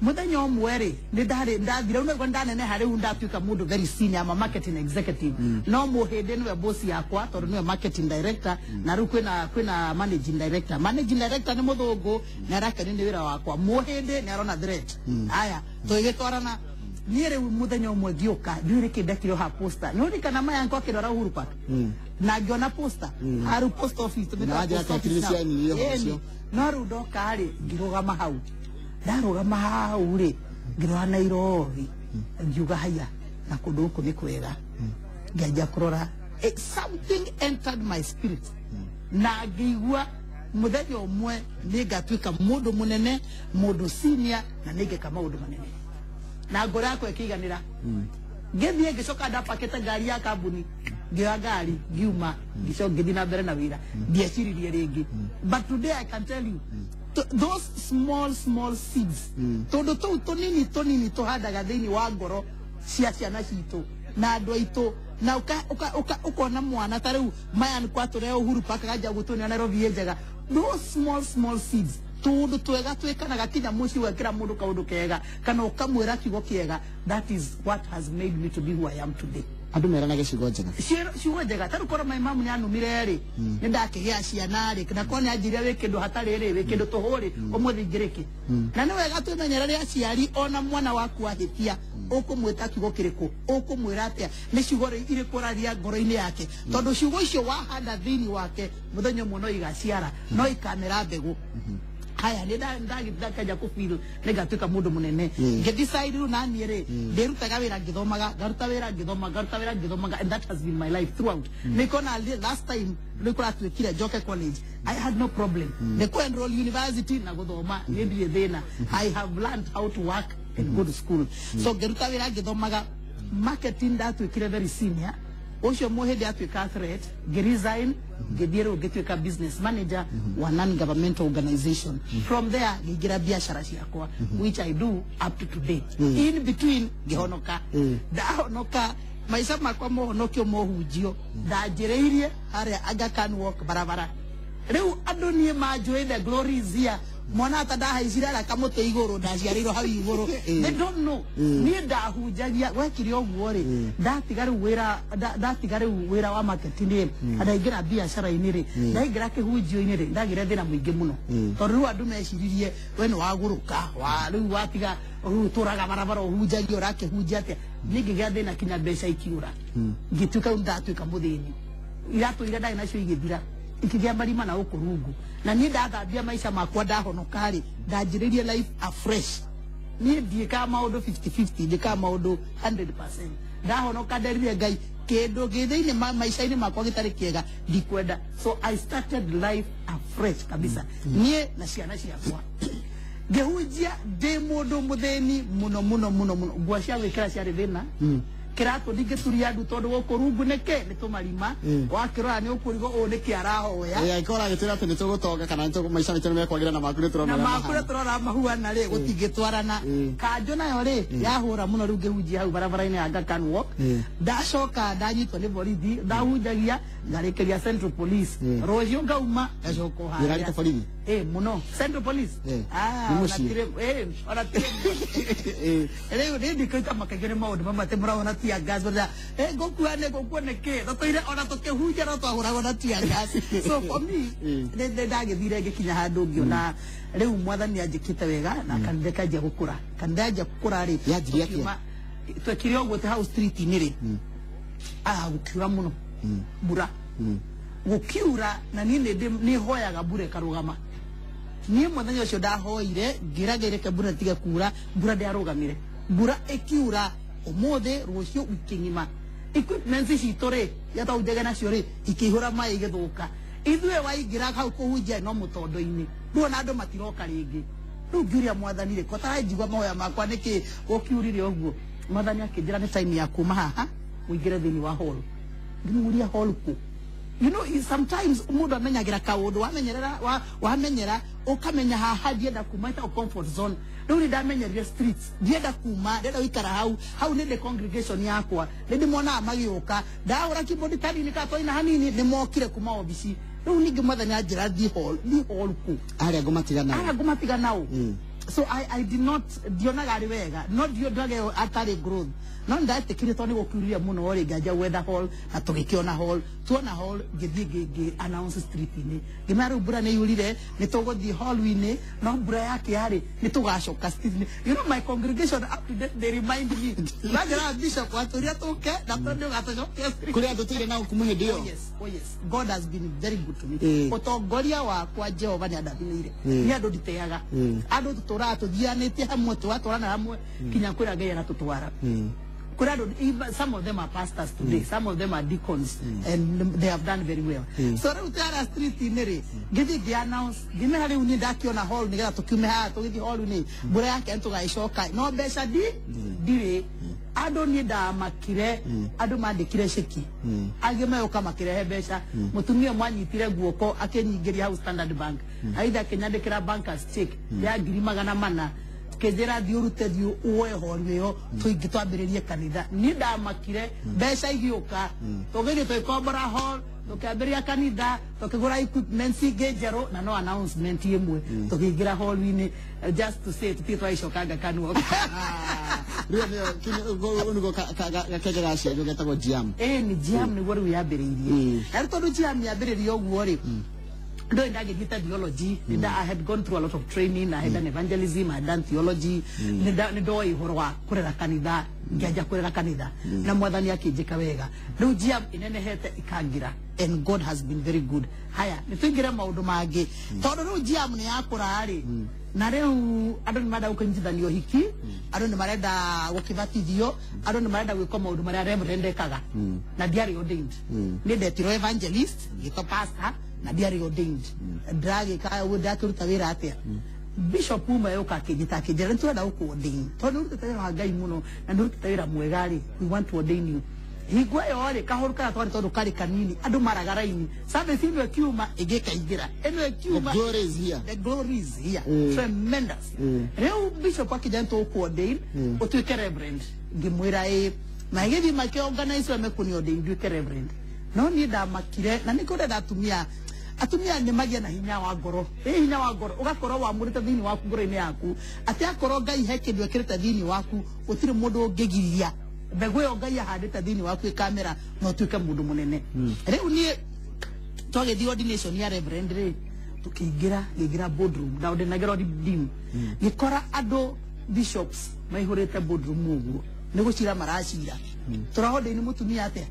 mũthenya ũmwe rĩ, nĩ ndarĩ ndathire rĩu nĩguo ndaneneha, rĩu ndatuĩka mũndũ very senior, ama marketing executive. No mũhĩndĩ nĩwe boss yakwa tondũ nĩwe marketing director, na rĩu kwĩna managing director. Managing director nĩ mũthũngũ, nĩ arakenio nĩ wĩra wakwa. Mũhĩndĩ nĩ arona threat. Aya tũgĩgĩtwarana niĩ rĩu mũthenya ũmwe ngĩũka, ndiũĩ nĩkĩ ndekire ha posta. Nĩ ũririkana maya nkokĩrora Uhuru Park na ngĩona posta haru post office tũmĩtaga Na wanjĩra post office atĩ nĩ now. cianirie ũhoro Ĩni. ũcio. No rĩu ndoka rĩ, ngĩrũgama hau, ndarũgama hau rĩ, ngĩrora Nairobi, ngiuga haya, na kũndũ gũkũ nĩ kwega. Ngĩanjia kũrora. Something entered my spirit na ngĩigua mũthenya ũmwe nĩ ngatuĩka mũndũ mũnene, mũndũ senior, na nĩ ngeka maũndũ manene, na ngoro yakwa ĩkĩiganĩra. Ngĩthiĩ ngĩcoka ndapakĩte ngari ya kambuni, ngĩoya ngari ngiuma, ngĩcoka ngĩthiĩ na mbere na wĩra. Ndieciririe rĩngĩ. But today I can tell you, those small small seeds, tũndũ tũu tũnini tũnini tũhandaga thĩinĩ wa ngoro cia ciana citũ na andũ aitũ, na ũkona mwana ta rĩu maya nĩ kwatũre Uhuru Park akanjia gũtũnia Nairobi ĩ njega. Those small small seeds, tũndũ twega twĩkanaga kinya mũciĩ, gwekĩra mũndũ kaũndũ kega kana ũkamwĩra kiugo kĩega, that is what has made me to be who I am today. Andũ meranage ciugo njega. Ciugo njega. Ta rĩu korwo my mamu nĩ anumire rĩ, nĩ ndakĩgĩa ciana rĩ, na korwo nĩ anjĩrire wĩ kĩndũ hatarĩ rĩ, wĩ kĩndũ tũhũ rĩ, ũmũthĩ ingĩrĩkĩ? Na nĩ wega twĩmenyerere aciari, ona mwana waku ahĩtia ũkũmwĩta kiugo kĩrĩkũ, ũkũmwĩra atĩa, nĩ ciugo irĩkũ ũraria ngoro-inĩ yake, tondũ ciugo icio wahanda thĩinĩ wake, mũthenya ũmwe no igaciara, no ikamera mbegũ. Haya, nĩ ndakanja kũ feel nĩ ngatuĩka mũndũ mũnene. Ngĩ-decide rĩu naniĩ rĩ, ndĩrutaga wĩra ngĩthomaga, ngaruta wĩra ngĩthoma, ngaruta wĩra ngĩthomaga, and that has been my life throughout. Nĩkona last time nĩ kũratuĩkire njoke college, I had no problem nĩ kũ enroll university na gũthoma, nĩ ndirĩ thĩna. I have learned how to work and go to school. So ngĩruta wĩra ngĩthomaga marketing, ndatuĩkire very senior. Ũcio mũhĩndĩ atuĩka threat, ngĩresign, ngĩthiĩ rĩu ngĩtuĩka business manager wa non governmental organization. From there ngĩingĩra biacara ciakwa, which I do up to today. In between ngĩhonoka. Ndahonoka, maica makwa mohonokio mohunjio ndanjĩrĩirie harĩa Aga Khan Walk barabara. Rĩu andũ niĩ manjũĩ, the glory is here. Mwana ata ndahaicire harĩa kamũtĩ igũrũ, ndaciarĩirwo hau igũrũ. They don't know niĩ ndahunjagia. Gwekire ũguo rĩ, ndatiga rĩu wĩra, ndatiga rĩu wĩra wa marketing rĩ, ndaingĩra biacara-inĩ rĩ, ndaingĩra kĩhunjio-inĩ rĩ, ndagĩre thĩna mũingĩ mũno, tondũ rĩu andũ meciririe we nĩ wagũrũka wa rĩu watiga rĩu ũtũraga barabara ũhunjagia, ũrakĩhunjia atĩa? Niĩ ngĩgĩa thĩna kinya mbeca ikiũra, ngĩtuĩka rĩu ndatuĩka mũthĩni. Iratũ iria ndarĩ nacio igĩthira, ikĩgĩa marima na gũkũ rungu. Na niĩ ndathambia maica makwa, ndahonoka rĩ, ndanjĩrĩrie life afresh. Niĩ ndiĩkaga maũndũ 50-50, njĩkaga maũndũ 100%. Ndahonoka nderire Ngai, kĩndũ gĩ thĩinĩ maica-inĩ makwa gĩtarĩ kĩega ndikwenda. So I started life afresh kabisa, niĩ na ciana ciakwa. Ngĩhunjia ndĩ mũndũ mũthĩni mũno mũno mũno mũno. Nguo cia gwĩkĩra ciarĩ thĩna, kĩratũ ndingĩturia ndu tondũ gũkũ rungu nĩkĩ nĩ tũmarima. Wakĩrora nĩ ũkũrigwo ũũ nĩkĩ arahoya. Angĩkorwo agĩtwĩra atĩ nĩ tũgũtonga kana maica maitũ nĩ mekwagĩra, na maku nĩ tũrona na ũrĩa maku mahana. nĩ tũrora mahuana rĩ, gũtingĩtwarana. Kanjũ nayo rĩ yahũra mũno. Rĩu ngĩhunjia hau barabara-inĩ ya Aga Khan Walk, ndacoka ndanyitwo nĩ borithi. Ndahunjagia ngarĩkĩria Central Police, rũciũ ngauma ngacoka o Wĩrarĩte harĩa. borithi? Mũno, Central Police. Ah, Nĩ ona mũciĩ? ona tirĩ. Rĩu nĩ ndikũita makaingĩ nĩ maũndũ mamwe atĩ mũrahũra tear gas, mũrauga, ngũkua nĩ ngũkua nĩkĩ? Tũtũire ona tũkĩhunjia no twahũragwo na tear gas. So for me nĩ ndagĩthire ngĩkinya handũ ngĩona rĩu Mwathani anjĩkĩte wega na kanitha kanjia gũkũra. Kanitha yanjia gũkũra rĩ, Yanjirie atĩa? Twekire ũguo atĩ hau street-inĩ rĩ, gũkiura mũno mbura, gũkiura, na niĩ nĩ hoyaga mbura ĩkarũgama. Niĩ mũthenya ũcio ndahoire ngĩraga reke mbura tige kura, mbura ndĩarũgamire. Mbura ĩkiura ũmũthĩ, rũciũ, wiki ng'ima. Equipments citũ rĩ, iria twahunjagia nacio rĩ, ikĩihũra maĩ, igĩthũka. Ithuĩ waingĩra hau kũhunjia no mũtondo-inĩ, rĩu ona andũ matiroka rĩngĩ. Rĩu ngiũria mwathani rĩ, ko taranjigua mahoya makwa nĩkĩ gũkiurire ũguo? Mwathani akĩnjĩra nĩ time ya kuma haha ũingĩre thĩinĩ wa hall. Ngĩmũria hall kũ? You know, sometimes mũndũ amenyagĩra kaũndũ wamenyerera wamenyera ũkamenya haha ndienda kuma, ĩtagwo comfort zone. Rĩu nĩ ndamenyerire streets, ndienda kuma, ndenda gũikara hau hau. Nĩ ndĩ congregation yakwa, nĩ ndĩmonaga magĩũka, ndahũra keyboard kanini ka twaina hanini, nĩ mokire kuma obici. Rĩu ningĩ mwathani anjĩra thiĩ hall, thiĩ hall kũ? Arĩa ngũmatiga nao. Arĩa ngũmatiga nao. So I did not, ndionaga arĩ wega, no ndionaga ĩyo atarĩ growth, no ndetĩkire tondũ nĩ gũkiurire mũno rĩ, nganja gwetha hall na tũgĩkĩona hall. Tuona hall ngĩthiĩ ngĩ announce street-inĩ, ngĩmera rĩu mbura nĩ yurire, nĩ tũgũthiĩ hall-inĩ, no mbura yakĩa rĩ, nĩ tũgacoka street-inĩ. You know, my congregation up to date, they remind me, manjĩraga bishop watũria tũke na tondũ ũgatũcokia street. Kũrĩ andũ tũire nao kuma hĩndĩ Oh ĩyo. yes, oh yes. God has been very good to me. Ũtongoria wakwa Jehova nĩ andathimĩire. Nĩ andũ nditeaga. Andũ tũtũraga tũthianĩtie hamwe, tũgatwarana hamwe kinya kwĩra Ngai aratũtwara. Kũrĩ andũ, some of them are pastors today, some of them are deacons, and they have done very well. So rĩu twara street-inĩ rĩ, ngĩthiĩ ngĩ announce, ngĩmera rĩu niĩ ndakĩona hall nĩgetha tũkiume haha tũgĩthiĩ hall-inĩ, mbura yake nĩ tũgagĩcoka, no mbeca ndirĩ. Andũ niĩ ndamakire, andũ mandĩkire ceki, angĩ megũka makĩrehe mbeca. Mũtumia mwanyitire guoko akĩnyingĩria hau Standard Bank, aitha akĩnyandĩkĩra bankers check ya 400,000, kĩnjĩra thiĩ ũrute, thiĩ woe hall ĩyo tũingĩ twambĩrĩrie kanitha. Niĩ ndamakire, mbeca igĩũka, tũgĩthiĩ tũgĩkombora hall, tũkĩambĩrĩria kanitha, tũkĩgũra equipments ingĩ njerũ, na no announcement ĩmwe tũkĩingĩra hall-inĩ. Just to say tũtirĩ twagĩcokanga kanua. Rĩu nĩyo nĩguo gakenge gaciarirwo getagwo Jiam. Ĩĩ, nĩ Jiam nĩguo rĩu yambĩrĩirie. Na rĩu tondũ Jiam yambĩrĩirie ũguo rĩ, ndo ndagĩthiĩte theology. I had gone through a lot of training. I had done evangelism, I had done theology, nĩ ndoĩ ũhoro wa kũrera kanitha. Ngĩanjia kũrera kanitha na mwathani akĩnjĩka wega. Rĩu Jiam inenehete ikangira, and God has been very good. Haya, nĩ tũingĩre maũndũ mangĩ, tondũ rĩu Jiam nĩ yakũra rĩ, na rĩu andũ nĩ marenda gũkĩnyitithanio hiki, andũ nĩ marenda gũkĩbatithio, andũ nĩ marenda gwĩka maũndũ marĩa reverend ekaga, na ndiarĩ ordained. Nĩ ndetirwo evangelist, ngĩtwo pastor, na ndiarĩ ordained. Ndĩragĩka ũguo, ndĩrakĩruta wĩra atĩa? Bishop uma yoka akĩnjĩta, akĩnjĩra nĩ tũrenda gũkũ ordain tondũ nĩ ũrutĩte wĩra wa Ngai mũno na nĩ ũrutĩte wĩra mwega rĩ, we want to ordain you. Hingo ĩyo rĩ, kahũru karĩa twarĩ tondũ karĩ kanini, andũ maraga raini, service ĩno ĩkiuma, ĩngĩ ĩkaingĩra, ĩno ĩkiuma. The glory is here. The glory is here. Tremendous. Rĩu bishop akĩnjĩra nĩ tũgũkũ ordain ũtuĩke reverend. Ngĩmwĩra ĩ, na ĩgĩthiĩ makĩorganize ũrĩa mekũni ordain nduĩke reverend. No niĩ ndamakire, na nĩkĩo ndenda atumia, atumia nĩ magĩa na hinya wa ngoro, ĩ hinya wa ngoro ũgakorwo wamũrĩte thĩinĩ waku, ngoro-inĩ yaku, atĩ akorwo Ngai he kĩndũ ekĩrĩte thĩinĩ waku, gũtirĩ mũndũ ũngĩgiria mbegũ ĩyo Ngai ahandĩte thĩinĩ waku ĩkamera na ũtuĩke mũndũ mũnene. Rĩu niĩ twagĩthiĩ ordination ya reverend rĩ, tũkĩingĩra, ngĩingĩra boardroom na ndĩnagĩra ordain, ngĩkora andũ bishops maihũrĩte boardroom ũguo, nĩ gũcira maracira tũraordain mũtumia atĩa,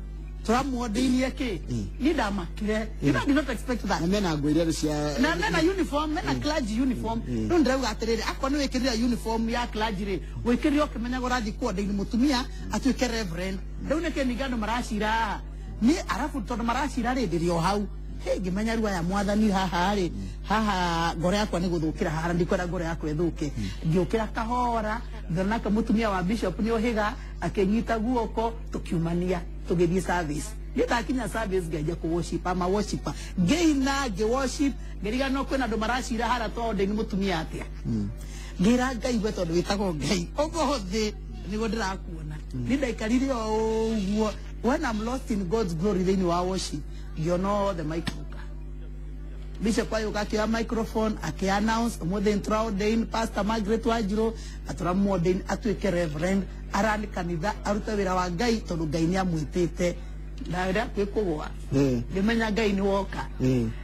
tũramuordainie kĩ. Niĩ ndamakire. You know, I did not expect that. Na mena nguo iria cia Na mena uniform, mena clergy uniform. Rĩu ndĩrauga atĩrĩrĩ, akorwo nĩ wĩkĩrire uniform ya clergy rĩ, wĩkĩrire ũkĩmenyaga ũrathiĩ kuordain mũtumia atuĩke reverend. Rĩu nĩkĩ ningĩ andũ maracira haha niĩ? Arabu tondũ maracira rĩ, ndĩrĩ o hau. Hĩ, ngĩmenya rĩu aya mwathani haha rĩ, haha ngoro yakwa nĩ gũthũkĩra haha, na ndikwenda ngoro yakwa ĩthũke. Ngĩũkĩra kahora, ngĩona nake mũtumia wa bishop nĩ ũhĩga, akĩnyita guoko, tũkiumania, tũgĩthiĩ service. Niĩ ndakinya service, ngĩanjia kũ worship, ama worshiper, ngĩina, ngĩ worship, ngĩriganĩrwo kwĩna andũ maracira harĩa twaordain mũtumia atĩa. Ngĩra Ngai, we tondũ wĩtagwo Ngai, ũmũthĩ nĩguo ndĩrakuona. Niĩ ndaikarire o ũguo, when I'm lost in God's glory thĩinĩ wa worship, ngĩona othe maikũrũka. Bishop ayũka akĩoya microphone, akĩ-announce ũmũthĩ nĩtũraordain Pastor Margaret Wanjiru na tũramũordain atuĩke reverend, arani kanitha, arute wĩra wa Ngai tondũ Ngai nĩ amwĩtĩte. Na rĩrĩa kwĩ kũgũa, ngĩmenya Ngai nĩ woka.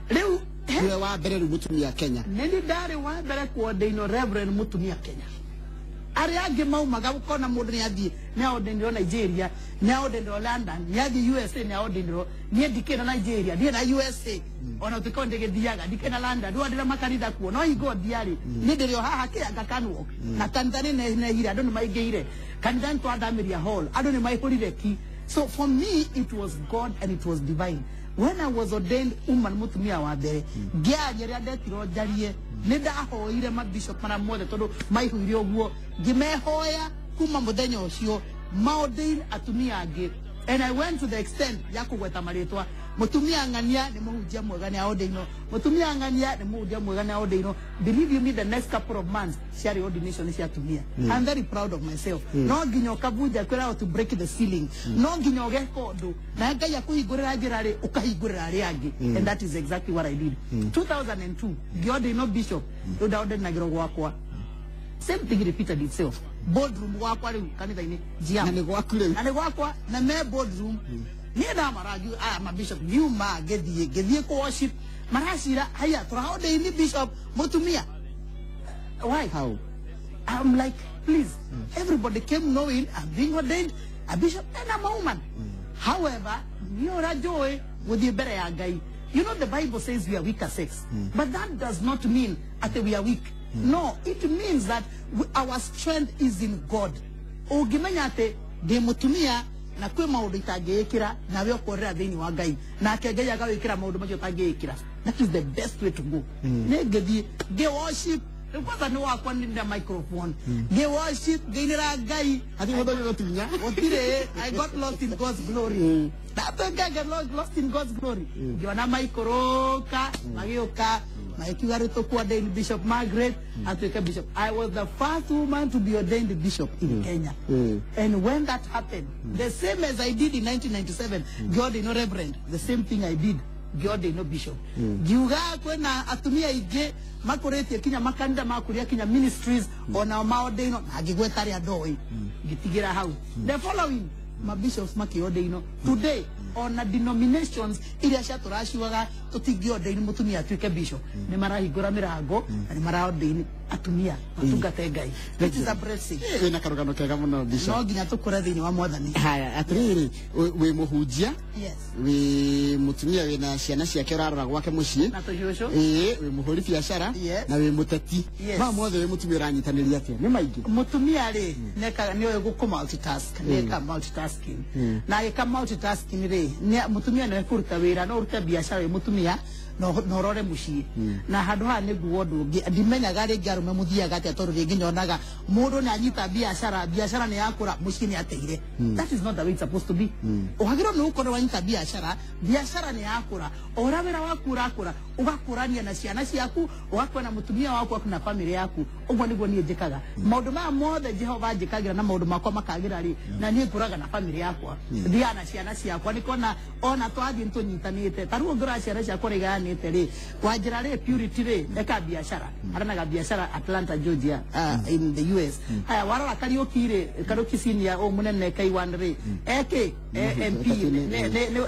Rĩu Niwe wa mbere rĩu mũtumia Kenya. Nĩ niĩ ndarĩ wa mbere kuordainwo reverend mũtumia Kenya. Arĩa angĩ maumaga ũkona mũndũ nĩ athiĩ nĩ aordainirwo Nigeria, nĩ aordainirwo London, nĩ athiĩ USA, nĩ aordainirwo. Niĩ ndikĩrĩ na Nigeria, ndirĩ na USA, ona ũtuĩka ndĩgĩthiaga, ndikĩrĩ na London, rĩu ndĩra makanitha kuo, no hingo ndiarĩ niĩ ndĩrĩ o haha kĩanga kanwalk, na kanitha nĩ nehire, andũ nĩ maingĩire kanitha, nĩ twathamĩria hall, andũ nĩ maihũrire ki. So for me it was God and it was divine. When I was ordained woman mutumia wa mbere, ngĩaria rĩrĩa ndetirwo njarie, nĩ ndahoire mabishop marĩa mothe tondũ maihuire ũguo, ngĩmehoya kuma mũthenya ũcio maordain atumia angĩ. And I went to the extent ya kũgweta marĩtwa. Mutumia ng'ania nĩ mũhunjia mwega nĩ aordainwo, mutumia ng'ania nĩ mũhunjia mwega nĩ aordainwo. Believe you me, the next couple of months ciarĩ ordination cia atumia. I'm very proud of myself. No nginya ũkabunja kwĩra to break the ceiling, no nginya ũgeka ũndũ na Ngai akũhingũrĩra njĩra rĩ, ũkahingũrĩra arĩa angĩ. And that is exactly what I did. 2002 ngĩordainwo bishop, rĩu ndaordainagĩrwo gwakwa. Same thing repeated itself. Boardroom gwakwa rĩu kanitha-inĩ Na nĩ gwaku rĩu. Na nĩ gwakwa na me boardroom. Niĩ ndamarangi aya mabishop ngiuma ngĩthiĩ kũ worship maracira haya tũraordaini bishop mutumia. Why? How? I'm like, please, everybody came knowing I'm being ordained a bishop and I'm a woman. However, niĩ ũrĩa njũĩ gũthiĩ mbere ya Ngai. You know, the Bible says we are weaker sex, but that does not mean that we are weak. No, it means that our strength is in God. Ũngĩmenya atĩ ndĩ mũtumia na kwĩ maũndũ itangĩĩkĩra, nawe ũkorera thĩinĩ wa Ngai, nake Ngai agawĩkĩra maũndũ macio ũtangĩĩkĩra. That is the best way to go. Nĩ ngĩthiĩ ngĩ worship. Rĩu kwanza nĩ wakwa nĩ na microphone, ngĩ worship, ngĩinĩra Ngai. Athi mũthoni ũgatunya. Gũtirĩ. I got lost in God's glory. Ndatũnga get lost in God's glory. Ngĩona maikũrũka magĩũka magĩkiuga rĩu tũkũ-ordain Bishop Margaret atuĩke bishop. I was the first woman to be ordained bishop in Kenya. And when that happened, the same as I did in 1997, ngĩordainwo reverend, the same thing I did, ngĩordainwo bishop. Ngiuga kwĩna atumia aingĩ makũrĩtie kinya makanitha, makũria kinya ministries, onao maordainwo, na ngĩgweta arĩa ndoĩ, ngĩtigĩra hau. The following mabishops makĩordainwo. Today ona denominations iria ciatũraciwaga tũtingĩordain mũtumia atuĩke bishop, nĩ marahingũra mĩrango na nĩ maraordain atumia matungate Ngai. It is a blessing. Wĩna karũgano kega mũno, bishop. No nginya tũkũre thĩinĩ wa Mwathani. Haya, atĩrĩrĩ, wĩ mũhunjia, Yes. wĩ mũtumia wĩna ciana ciake ũrarora gwake mũciĩ, Na tũcũcũ. Ĩĩ, wĩ mũhũri biacara, Yes. na wĩ mũteti. Yes. Maya mothe wĩ mũtumia ũranyitanĩria atĩa? Nĩ maingĩ. Mutumia rĩ, nĩekaga nĩoĩ gũkũ multitask, nĩeka multitasking, na agĩka multitasking rĩ, mũtumia nĩwe kũruta wĩra, no ũrute biacara wĩ mũtumia na ũrore mũciĩ na handũ haha nĩ nguo. Ũndũ ũngĩ ndimenyaga rĩngĩ arũme mũthiaga atĩa, tondũ rĩngĩ nyonaga mũndũ nĩ anyita biacara, biacara nĩ yakũra, mũciĩ nĩ ateire. That is not the way it's supposed to be. Ũhagĩrwo nĩ gũkorwo wanyita biacara, biacara nĩ yakũra, o ũrĩa wĩra waku ũrakũra, ũgakũrania na ciana ciaku, ũgakũra na mũtumia waku na family yaku. Ũguo nĩguo niĩ njĩkaga maũndũ maya mothe. Jehova njĩkagĩra na maũndũ makwa makagĩra rĩ, na niĩ ngũraga na family yakwa, thiaga na ciana ciakwa, nĩkona ona twathiĩ nĩtũnyitanĩte. Ta rĩu ũngĩrora ciana ciakwa ũrĩa igayanĩte rĩ, wanjĩra rĩ, Purity rĩ, eka biacara, aranaga biacara Atlanta, Georgia, in the US. Haya, warora Kariũki rĩ, Kariũki senior ũyũ mũnene K1 rĩ, eke MP,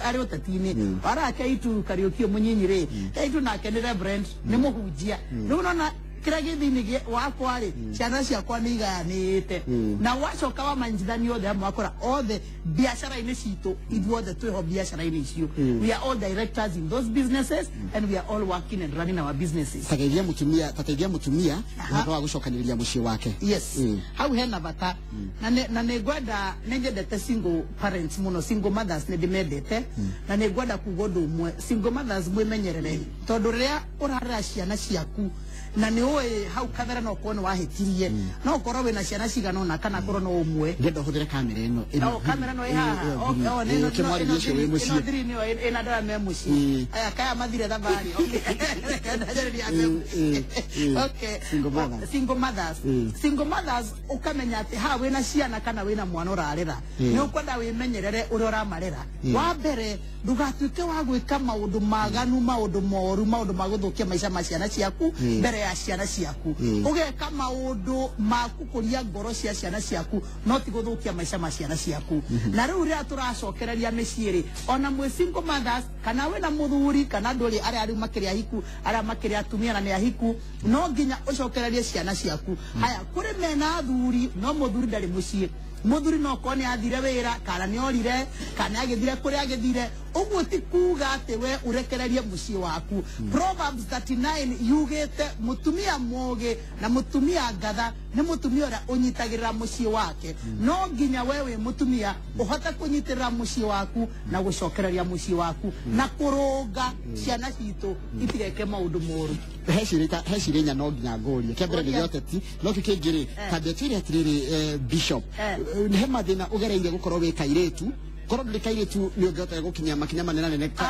arĩ ũteti-inĩ. Warora Keitu Kariũki ũyũ mũnyinyi rĩ, Keitu nake nĩ reverend, nĩ mũhunjia. Rĩu ũrona kĩrĩa gĩ thĩinĩ wakwa rĩ, ciana ciakwa nĩ igayanĩte, na wacoka wamanyitithania othe hamwe, wakora othe biacara-inĩ citũ, ithuothe twĩho biacara-inĩ icio. We are all directors in those businesses and we are all working and running our businesses. Tageithia mũtumia, tateithia mũtumia ũhoro wa gũcokanĩrĩria mũciĩ wake. Yes. Hau hena bata, na nĩ ngwenda, nĩ nyendete single parents mũno, single mothers nĩ ndĩmendete, na nĩ ngwenda kuga ũndũ ũmwe: single mothers, mwĩmenyerere, tondũ rĩrĩa ũrarera ciana ciaku na nĩ ũĩ hau kabere no ũkorwo nĩ wahĩtirie, no ũkorwo wĩna ciana cigana ũna kana korwo no ũmwe. Ngenda ũhũthĩre kamera ĩno. Oh, kamera no ĩ haha. Oh, nĩ ĩno. Ũkĩmwarĩria ũcio wĩ Ĩno mũciĩ. thiri nĩyo ĩna andũ arĩa me mũciĩ. Aya kaya mathire thabarĩ. Okay. Ndanjarĩria me mũciĩ. Okay. Single mothers. Single mothers. Single mothers, ũkamenya atĩ haha wĩna ciana kana wĩna mwana ũrarera, nĩ ũkwenda wĩmenyerere ũrĩa ũramarera. Wa mbere, ndũgatuĩke wa gwĩka maũndũ maganu, maũndũ moru, maũndũ ma gũthũkia maica ma ciana ciaku mbere ya ciana ciaku. Ũgeka maũndũ ma gũkũria ngoro cia ciana ciaku, no ti gũthũkia maica ma ciana ciaku. Na rĩu rĩrĩa tũracokereria mĩciĩ rĩ, ona mwĩ single mothers kana wĩna mũthuri kana ndũrĩ, arĩa rĩu makĩrĩ ahiku, arĩa makĩrĩ atumia na nĩ ahiku, no nginya ũcokererie ciana ciaku. Haya, kũrĩ mena athuri no mũthuri ndarĩ mũciĩ, mũthuri no korwo nĩ athire wĩra kana nĩ orire kana nĩ agĩthire kũrĩa agĩthire, Ũguo ti kuga atĩ we ũrekererie mũciĩ waku. Proverbs 39 yugĩte mũtumia mũgĩ na mũtumia ngatha nĩ mũtumia ũrĩa ũnyitagĩrĩra mũciĩ wake. No nginya we wĩ mũtumia ũhote kũnyitĩrĩra mũciĩ waku na gũcokereria mũciĩ waku na kũrũnga ciana citũ itigeke maũndũ moru. He ciria inya no nginya ngũrie. Kĩa mbere nĩ gĩa ũteti, no kĩu kĩngĩ rĩ, kambia twĩre atĩrĩrĩ, Bishop, he mathĩna ũgereire gũkorwo wĩ kairĩtu? Korwo ndũrĩ kairĩtu, nĩ ũngĩhota gũkinya makinya manene? Reke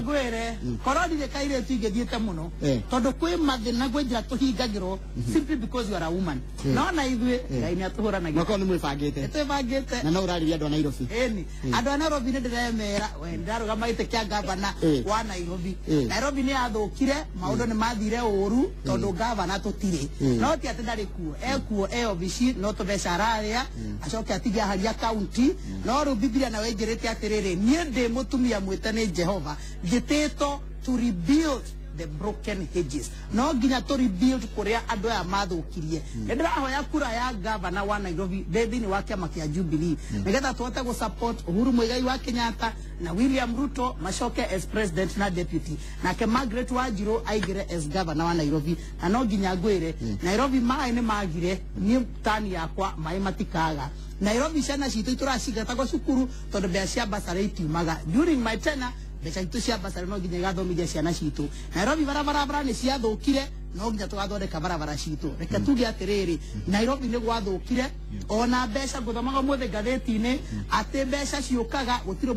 ngwĩre, korwo ndirĩ kairĩtu ingĩthiĩte mũno, tondũ kwĩ mathĩna, kwĩ njĩra tũhingagĩrwo simply because you are a woman. No na ithuĩ Ngai nĩ atũhũranagia. Makorwo nĩ mwĩbangĩte. Twĩbangĩte. Na no ũrarĩria andũ a Nairobi. Ĩni, andũ a Nairobi nĩ ndĩremera we ndĩrarũgama gĩtĩ kĩa gavana wa Nairobi. Nairobi nĩ yathũkire, maũndũ nĩ mathire ũru tondũ gavana tũtirĩ. No ti atĩ ndarĩ kuo, ekuo, e obici, no tũbeca ararĩa acoke atige aharia kaunti. No rĩu Biblia nawe ĩnjĩrĩte atĩrĩrĩ, niĩ ndĩ mũtumia mwĩte nĩ Jehova, njĩtĩtwo to rebuild the broken hedges. No nginya to rebuild kuria andũ aya mathũkirie. Nĩ ndĩrahoya kura ya gavana wa Nairobi ndĩ thĩinĩ wa kĩama kĩa Jubilee, nĩgetha tũhote gũ support Uhuru Muigai wa Kenyatta na William Ruto macoke as president na deputy, nake Margaret Wanjiru aingĩre as governor wa Nairobi. Na no nginya ngwĩre, Nairobi maĩ nĩ magire, niĩ tani yakwa maĩ matikaga. Nairobi ciana citũ itũracingatagwo cukuru tondũ mbeca cia basarĩ itiumaga. During my tenure, mbeca itũ cia basarĩ no nginya igathomithia ciana citũ. Nairobi barabara nĩ ciathũkire, no nginya tũgathondeka barabara citũ. Reke tuge atĩrĩrĩ, Nairobi nĩ gwathũkire. Ona mbeca ngũthomaga ũmũthĩ ngathĩti-inĩ atĩ mbeca ciũkaga, gũtirĩ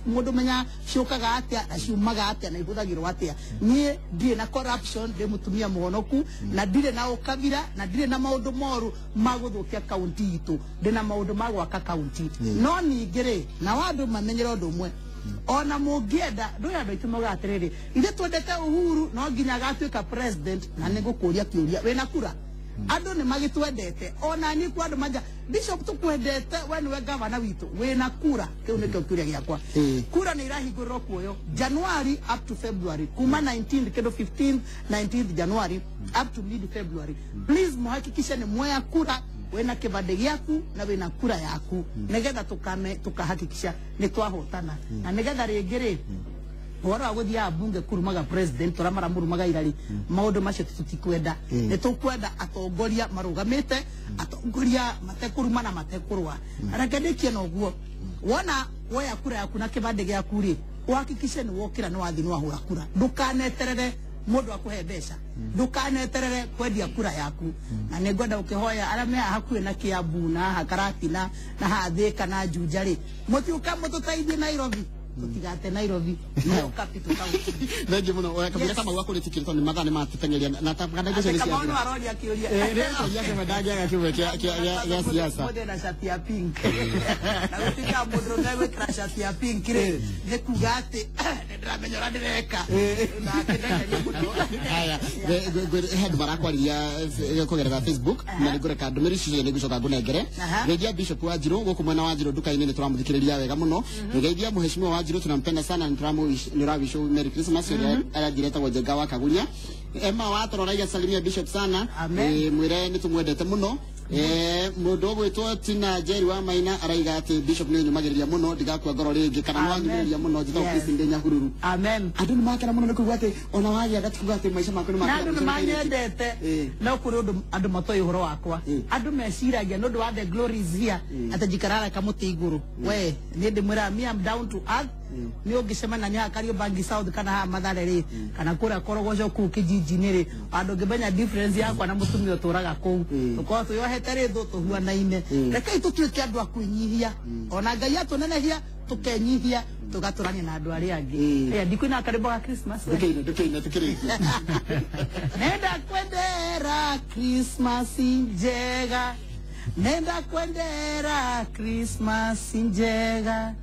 mũndũ menya ciũkaga atĩa na ciumaga atĩa na ihũthagĩrwo atĩa. Niĩ ndirĩ na corruption, ndĩ mũtumia mũhonoku na ndirĩ na ũkabira na ndirĩ na maũndũ moru ma gũthũkia kaunti itũ. Ndĩ na maũndũ ma gwaka kaunti. No ningĩ rĩ, nao andũ mamenyere ũndũ ũmwe, ona mũngĩenda ndũĩ andũ aitũ maugaga atĩrĩrĩ, ithuĩ twendete Uhuru no nginya agatuĩka president. Na nĩ ngũkũria kĩũria, wĩna kura? Andũ nĩ magĩtwendete, ona niĩ kwa andũ manja, Bishop, tũkwendete, we nĩwe gavana witũ, wĩna kura? Kĩu nĩkĩo kĩũria gĩakwa. Kura nĩ irahingũrĩrwo kuoyo January up to February, kuma 19 kĩndũ 15 19th January up to mid February. Please muhakikishe nĩ mwoya kura, wĩna kĩbandĩ gĩaku na wĩna kura yaku, nĩgetha tukame tukahakikisha nĩ twahotana. Na nĩgetha rĩngĩ rĩ, ũhoro wa gũthiaga bunge kurumaga president ũrĩa maramurumaga irari, maũndũ macio tũtikwenda. Nĩ tũkwenda atongoria marũgamĩte, atongoria matekũruma na matekũrũa. Reke ndĩkie na ũguo, wona woya kura yaku na kĩbandĩ gĩaku rĩ, uhakikishe nĩ wokĩra, nĩ wathiĩ, nĩ wahũra kura. Ndũkaneterere mũndũ akũhe mbeca, ndũkaneterere kwendia kura yaku. Na nĩ ngwenda gũkĩhoya arĩa me haha hakuhĩ na Kiambu na haha Karatina na haha Thĩka na Juja rĩ, mũtiũka mũtũteithie Nairobi, tũtigate Nairobi nĩyo capital county. Thengiũ mũno kabira. Kamau akũrĩtĩkĩre tondũ nĩ mathaa nĩ matũteng'eria na kana Atĩ icio nĩ Kamau no ciathira. aroria kĩũria. Rĩu kĩũria kĩmwe ndangĩaga, kĩmwe gĩa siasa. Mũthĩ na shati ya pink, na gũtuĩka mũndũ ũrũme gwĩkĩra shati ya pink rĩ, nĩ kuga atĩ nĩ ndĩramenya ũrĩa ndĩreka na kĩndekeria mũno. Haya, he andũ marakwarĩria kũgerera Facebook na nĩ ngũreka ndũmĩrĩri icio ciothe, nĩ ngũcoka ngũnengere. Geithia Bishop Wanjiru gũkũ mwena wa Wanjiru nduka-inĩ, nĩ tũramũthikĩrĩria wega mũno. Geithia mũheshimiwa Wanjiru, tunampenda sana, nĩ ũrawish Merry Christmas. Ũrĩa aranjĩra etagwo Njenga wa Kaguria. Emma Watoro araiga salimia Bishop sana. Amen. Mwĩre nĩ tũmwendete mũno. Mũndũ ũgwĩtwo Tina Jerry wa Maina araiga atĩ Bishop nĩ ũnyũmagĩrĩria mũno, ndigakua ngoro rĩngĩ, kana nĩ Amen. wanyũmĩrĩria mũno. Njĩtagwo Christine ndĩ Nyahururu. Amen. Andũ nĩ makena mũno nĩ kũigua atĩ ona wagĩa gati kuga atĩ maica maku nĩ Na makena andũ nĩ mũno. manyendete. No kũrĩ ũndũ andũ matoĩ ũhoro wakwa. Andũ meciragia nĩ ũndũ wa the glory is here atĩ njikaraga kamũtĩ igũrũ. We niĩ ndĩmwĩraga, me am down to earth. Nĩ ũngĩcemania nĩ haha Kariobangi South kana haha Mathare rĩ, kana kũrĩa Korogocho kũu kijiji-inĩ rĩ, andũ ũngĩmenya difference yakwa na mũtumia ũtũraga kũu, tũkorwo twĩyohete rĩthũ tũhuanaine. Rekei tũtuĩke andũ a kwĩnyihia, ona Ngai atũnenehia tũkenyihia, tũgatũrania na andũ arĩa angĩ. Ĩya, ndikwĩna karĩmbo ga Christmas we. Ndũkĩine, ndũkĩine tũkĩrĩkia. Nenda kwendera Christmas njega, nenda kwendera Christmas njega,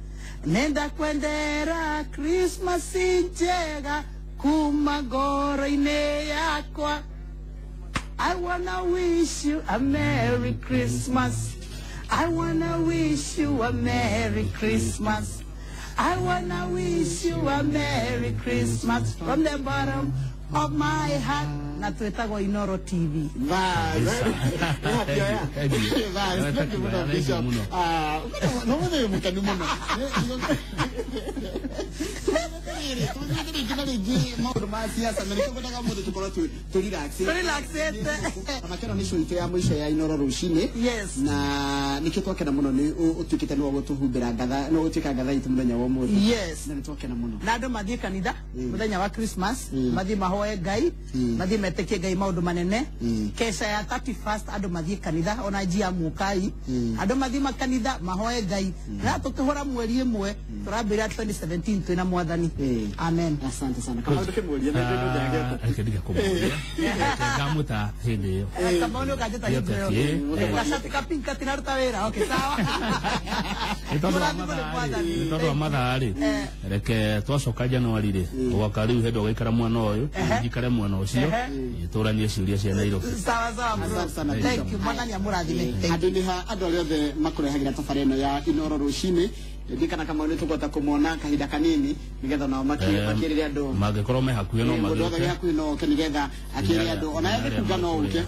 nenda kwendera Christmas njega kuma ngoro-inĩ yakwa. I wanna wish you a Merry Christmas. I wanna wish you a Merry Christmas. I wanna wish you a Merry Christmas from the bottom of my heart na twĩtagwo Inoro TV. No mũthĩ mũkenu mũno. Rĩngĩ maũndũ ma siasa na nĩkĩo ngwendaga mũndũ tũkorwo tũ relaxĩte. Makeno nĩ show itũ ya mũico ya Inoro rũcinĩ. Yes. Na nĩkĩo twakena mũno nĩ ũtuĩkĩte nĩwe gũtũhumbĩra ngatha, nĩwe gũtuĩka ngatha itũ mũthenya wa ũmũthĩ. Yes. Na nĩ twakena mũno. Na andũ mathiĩ kanitha mũthenya wa Christmas, mathiĩ mahoe Ngai, mathiĩ metĩkie Ngai maũndũ manene. Kesha ya 31st andũ mathiĩ kanitha ona njia mũkai. Andũ mathiĩ makanitha mahoe Ngai. Na tũkĩhũra mweri ĩmwe tũrambĩrĩria 2017 twĩna Mwathani. Amen. Asante sana. Kama ndũkĩmũria nĩ ndũndageta. Reke ndiga kũmũria. Ngamũta hĩndĩ ĩyo. Kama nĩ ũkanjĩta hĩndĩ ĩyo. Gacati ka pink katinaruta wĩra. Okay, sawa. Nĩ tondũ wa mathaa rĩ, reke twacoka January rĩ, ũgoka rĩu hĩndĩ ũgaikara mwena ũyũ, njikare mwena ũcio, tũranie ciũria cia Nairobi. Sawa sawa bro. Thank you. Mwathani amũrathime. Andũ nĩ ha andũ arĩa othe makũrehagĩra tabarĩra ĩno ya Inoro rũcinĩ ndikana kama nĩ tũkũhota kũmona kahinda kanini nĩgetha nao makĩrĩre andũ mangĩkorwo me hakuhĩ no mũndũ othe wĩ hakuhĩ no oke nĩgetha akĩre andũ ona ethe kuga no ũke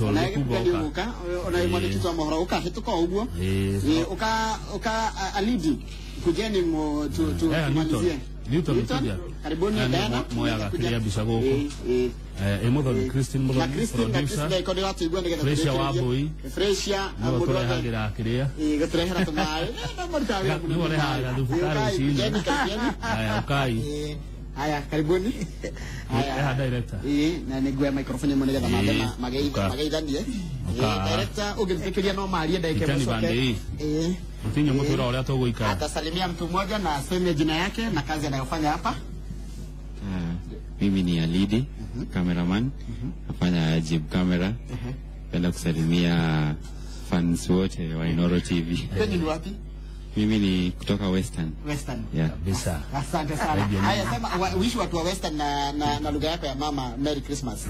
ona ethe kuga nĩ ũgũka ona mwandĩki wa mohoro ũka hĩtũka o ũguo ũka alidi kujeni tumalizie. Newton, karibuni Diana moyaga kĩrĩa mbica gũkũ. Muthoni Christine Muthoni producer Fresia Wambui Fresia mũndũ ũrehagĩra kĩrĩa gũtũrehera tũmaĩ no mũrutaga wĩra nĩwe ũrehaga thubu karũcinĩ. Haya ũkai. Haya karibuni. Haya director. Na nĩnguoya microphone ĩmwe nĩgetha mambe mageithanie. Director ũngĩtĩkĩria no marie ndagĩka ĩmwe coke. Mtinyo mũtũra ũrĩa tũgũikara. Atasalimia mtu mmoja na aseme jina yake na kazi anayofanya hapa. Mimi ni Alidi, cameraman. Nafanya Jib Camera. Napenda kusalimia fans wote wa Inoro TV. Kwani ni wapi? Mimi ni kutoka Western. Western. Yeah. Kabisa. Asante sana. Haya sema wish watu wa Western na lugha yako ya mama Merry Christmas.